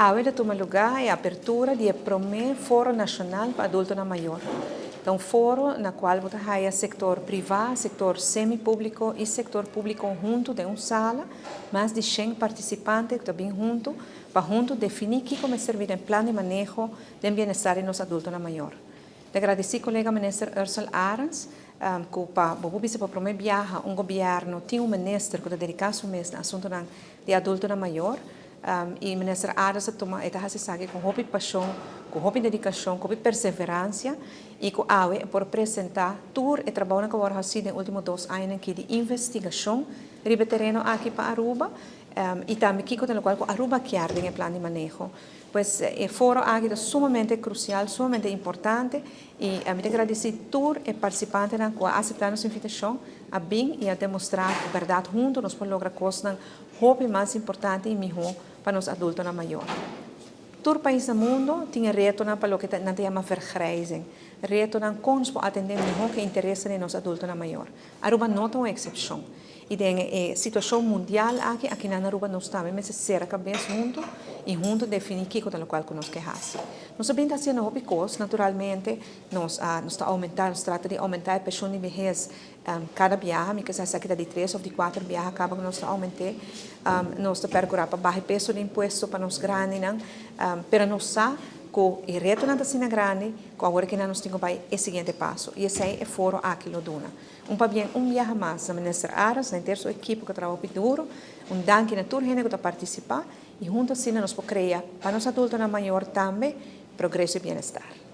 Awe ta tuma lugá e apertura di e promé Foro Nashonal pa Adultonan Mayor. Ta un foro na kual bo ta haya sektor privá, sektor semi-públiko i sektor públiko huntu den un sala. Mas di shen partisipante ku ta bin huntu pa huntu definí kiko mester bira e plan di maneho den bienestar di nos adultonan mayor. Ta gradisí kolega Minister Ursell Arends ku pa bo por bisa pa promé biaha un gobièrnu tin un minister ku ta dediká su mes na asuntunan di adultonan mayor i Minister Arends ta tuma e ta hasi esaki ku hopi pashon, ku hopi dedikashon, ku hopi perseveransia i ku awe e por presentá tur e trabounan ku a wòrdu hasí den último dos añanan aki di investigashon riba e tereno aki pa Aruba i tambe kiko ta lokual ku Aruba kier den e plan di maneho. Pues e foro aki ta sumamente krusial, sumamente importante i mi ta gradisí tur e partisipantenan ku a aseptá nos invitashon, a bin i a demostrá ku bèrdat huntu nos por logra kosnan hopi mas importante i mihó pa nos adultonan mayor. Tur pais na mundo tin e retonan pa loke nan ta yama vergrijzing, retonan kon nos por atendé mihó ku e interesnan di nos adultonan mayor. Aruba no ta un eksepshon. I den e situashon mundial aki, akinan na Aruba nos tambe mester sera kabes huntu i huntu definí kiko ta lokual ku nos ke hasi. Nos a bin ta hasiendo hopi kos, naturalmente nos a nos ta oumentá, nos trata di oumentá e penshon di behes kada biaha, mi ke sa esaki ta di tres òf di kuater biaha kaba ku nos ta oument'é. Nos ta perkurá pa baha e peso di impuesto pa nos grandinan, pero nos sa ku e retonan ta asina grandi ku awor kinan nos tin ku bai e siguiente paso i esei e foro aki lo duna. Un pabien un biaha mas na Minister Arends, na henter su ekipo ku a traha hopi duro. Un danki na tur hende ku ta partisipá i huntu asina nos por krea pa nos adultonan mayor tambe progreso i bienestar.